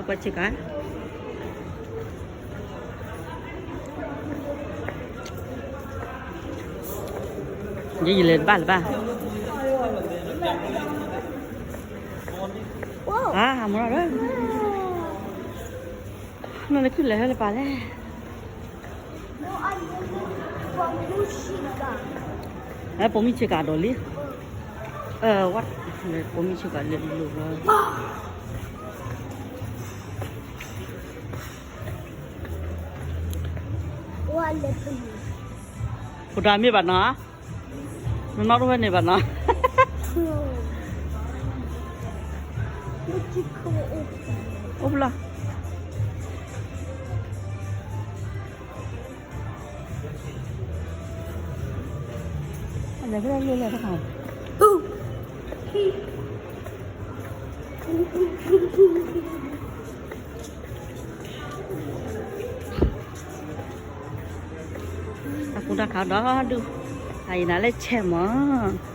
ကွၢ်ဆ့ကၤ, ယယလဲၤတဘၣ်လၢၤဘၣ်. အါ မရၢ်, နလဲၤခုၣ်လဲၤဟဲလၢပၢ်လဲၣ်. ပိာ်မုၣ်ဆ့ကၤဒီးလံ, ဝဲ, ပိာ်မုၣ်ဆ့ကၤလၢလိၤလီၤ. ဖိဒါမ့ၢ်ဘၣ်နီၤ, နနီၣ်တဝဲန့ၣ်ဘၣ်နီၤ. အိၣ်ဖျါ လဲၤဖဲလဲၣ်လဲၣ်တခါ, တၢ်ကူတၢ်ခါဒီဒူၣ်, အအံၤနၤလၢဆဲးမး.